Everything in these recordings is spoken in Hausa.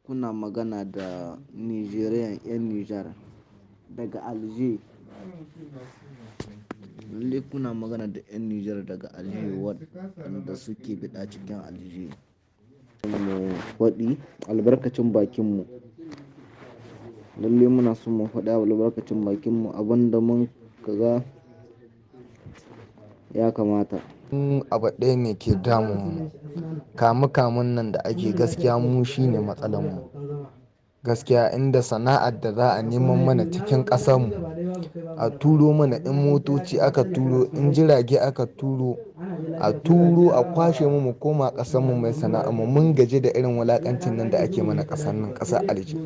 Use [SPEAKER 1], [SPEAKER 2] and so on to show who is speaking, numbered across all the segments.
[SPEAKER 1] Kuna magana da Nigerian 'yan Nijar daga Alger. Lalle kuna magana da 'yan Nijar daga Alger waɗanda suke biɗa cikin Alger. Mu faɗi albarkacin bakinmu. Lalle muna son mu faɗi albarkacin bakinmu abin da mun ga ya kamata.
[SPEAKER 2] Abu ɗaya ne ke damun mu. Kamu kamun nan da ake gaskiya mu shine matsalar mu. Gaskiya inda sana'ar da za a neman mana cikin ƙasar mu, a turo mana in motoci aka turo, in jirage aka turo, a turo a kwashe mu mu koma ƙasar mu mai sana'ar mu. Mun gaji da irin wulaƙancin nan da ake mana ƙasar nan, ƙasar Alger.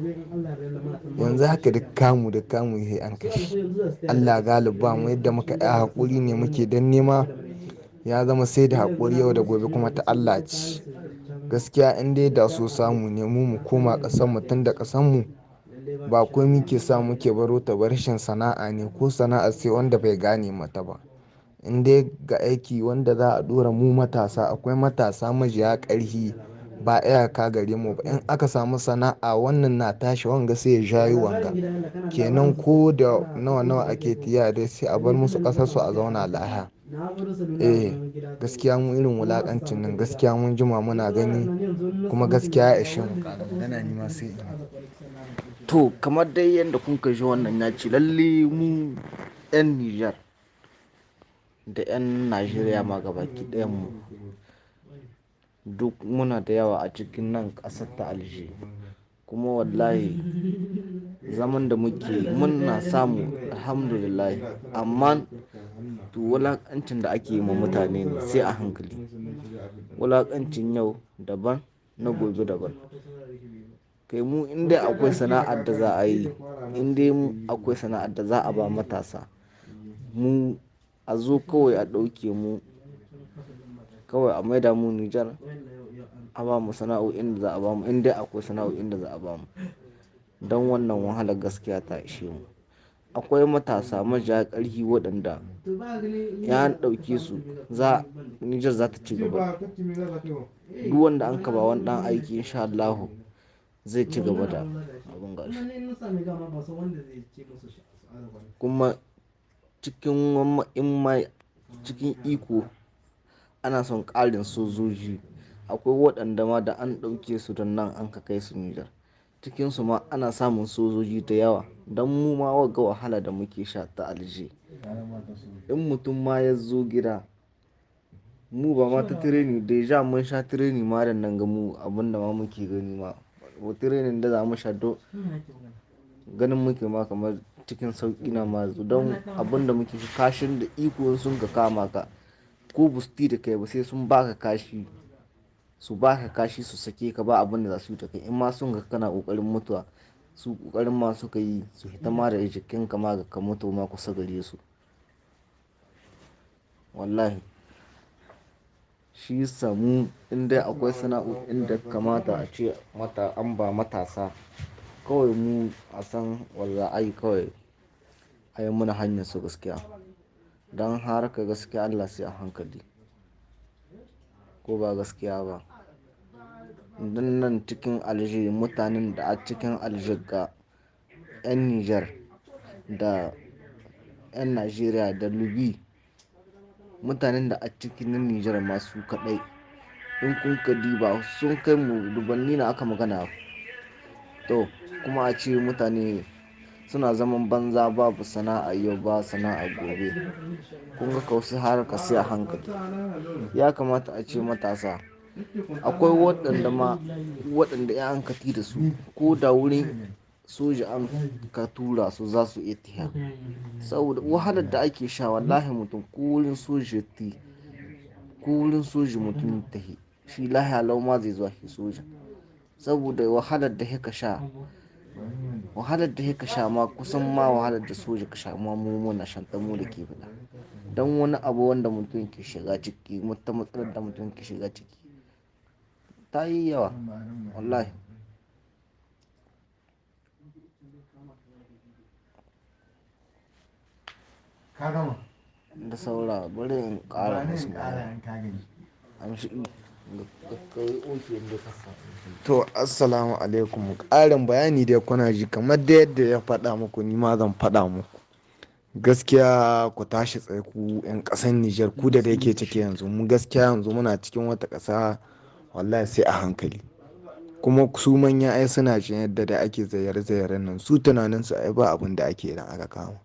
[SPEAKER 2] Yanzu haka duk kamu duk kamu sai an kashe. Allah galib ba mu yadda muka iya haƙuri ne muke dan nema. Ya zama sai da haƙuri yau da gobe kuma ta Allah ce. Gaskiya in dai da so samu ne mu mu koma ƙasar mu tunda ƙasar mu ba komai ke sa muke baro ta ba rashin sana'a ne ko sana'a sai wanda bai gane mata ba. In dai ga aiki wanda za a ɗora mu matasa akwai matasa majiya ƙarhi ba iyaka gare mu ba. In aka samu sana'a wannan na tashi wanga sai ya jayo wanga. Kenan ko da nawa nawa ake tiya dai sai a bar musu ƙasar su a zauna lahiya. Eh gaskiya mu irin wulaƙancin nan gaskiya mun jima muna gani kuma gaskiya ya ishe mu. Magana ni ma sai in yi.
[SPEAKER 1] To kamar dai yadda kun ka ji wannan ya ce lalle mu 'yan Nijar da 'yan Najeriya ma gabaki ɗayan mu duk muna da yawa a cikin nan ƙasar ta Alger. Kuma wallahi zaman da muke muna samu alhamdulillah amma to wulaƙancin da ake yi ma mutane ne sai a hankali. Wulaƙancin yau daban na gobe daban. Kai mu in dai akwai sana'ar da za a yi, in dai akwai sana'ar da za a ba matasa mu a zo kawai a ɗauke mu kawai a maida mu Nijar a ba mu sana'o'in da za a ba mu in dai akwai sana'o'in da za a ba mu. Don wannan wahalar gaskiya ta ishe mu. Akwai matasa majiya ƙarfi waɗanda in an ɗauke su za Nijar za ta ci gaba. Duk wanda an ka ba wani ɗan aiki in sha Allahu zai ci gaba da abin gashi. Kuma cikin in ma cikin iko ana son ƙarin sojoji. Akwai waɗanda ma da an ɗauke su don nan an ka kai su Nijar. Cikinsu ma ana samun sojoji da yawa. Don mu ma wagga wahala da muke sha ta Alger. In mutum ma ya zo gida mu ba ma ta training deja mun sha training ma da nan ga mu abin da ma muke gani ma. Training da za mu sha do ganin muke ma kamar cikin sauƙi na ma yazo. Don abin da muke sha kashin da iko sun ka kama ka ko busti da kai ba sai sun baka kashi. Su baka kashi su sake ka ba abin da za su yi da kai. In ma sun ga kana ƙoƙarin mutuwa su ƙoƙarin ma suka yi su hita ma da jikinka ma ka mutu ma kusa gare su. Wallahi. Shi yasa mu in dai akwai sana'o'in da kamata a ce mata an ba matasa kawai mu a san wanda za a yi kawai a yi mana hanyar su gaskiya. Don harka gaskiya Allah sai a hankali. Ko ba gaskiya ba. Don nan cikin Alger mutanen da a cikin Alger ga 'yan Nijar da 'yan Najeriya da Libi mutanen da a cikin nan Nijar ma su kaɗai in kun ka diba sun kai mu dubanni na aka magana. To kuma a ce mutane suna zaman banza babu sana'a yau ba sana'a gobe. Kun ga kau sai harka sai a hankali. Ya kamata a ce matasa akwai waɗanda ma waɗanda in an ka ti da su ko da wurin soja an ka tura su za su iya tafiya. Saboda wahalar da ake sha wallahi mutum ko wurin soja ti ko wurin soja mutum tahi shi lahiya lau ma zai zuwa shi soja. Saboda wahalar da yaka sha, wahalar da yaka sha ma kusan ma wahalar da soja ka sha ma mu muna shan ta mu da ke faɗa. Don wani abu wanda mutum ke shiga ciki wata matsalar da mutum ke shiga ciki ta yi yawa wallahi.
[SPEAKER 2] Ka gama?
[SPEAKER 1] Da saura bari in ƙara
[SPEAKER 2] Ba ni
[SPEAKER 1] musu
[SPEAKER 2] in ƙara
[SPEAKER 1] magana.
[SPEAKER 2] in ka gani.
[SPEAKER 1] Amshi. Ka yi oke inda ka samu.
[SPEAKER 2] To assalamu alaikum. Ƙarin bayani dai kuna ji kamar da yadda ya faɗa muku, ni ma zan faɗa muku. Gaskiya ku tashi tsaye ku 'yan ƙasar Nijar, ku da yake ciki yanzu. Mu gaskiya yanzu muna cikin wata ƙasa, wallahi sai a hankali. Kuma su manya ai suna jin yadda da ake zayare-zayaren nan, su tunaninsu ai ba abin da ake idan aka kama.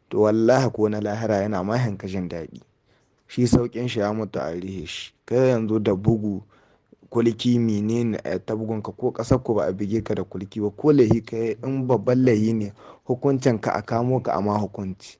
[SPEAKER 2] To wallahi ko na lahira yana ma hanka jin daɗi. Shi sauƙin shi ya mutu a rihe shi. Kai yanzu da bugu kulki menene a ta bugun ka, ko ƙasar ku ba a bige ka da kulki ba, ko laihi ka yi in babban laihi ne hukuncin ka a kamo ka amma hukunci.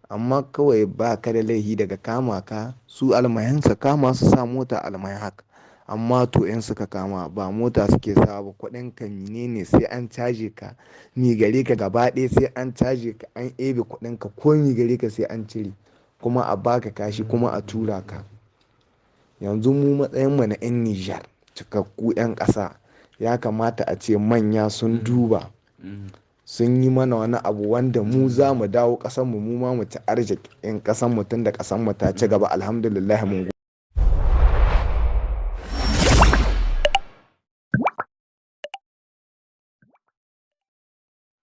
[SPEAKER 2] Amma kawai ba ka da laihi daga kama ka, su almahinsa kama su sa mota almahin haka. Amma to in suka kama ba mota suke sawa ba, kuɗin ka menene sai an caje ka, mi gare ka gaba ɗaya sai an caje ka, an ebe kuɗin ka, ko mi gare ka sai an cire kuma a baka kashi kuma a tura ka. Yanzu mu matsayin mu na 'yan Nijar cikakku 'yan ƙasa, ya kamata a ce manya sun duba, sun yi mana wani abu wanda mu za mu dawo ƙasanmu, mu ma mu ci arzikin ƙasanmu tunda ƙasanmu ta ci gaba, alhamdulillah mun.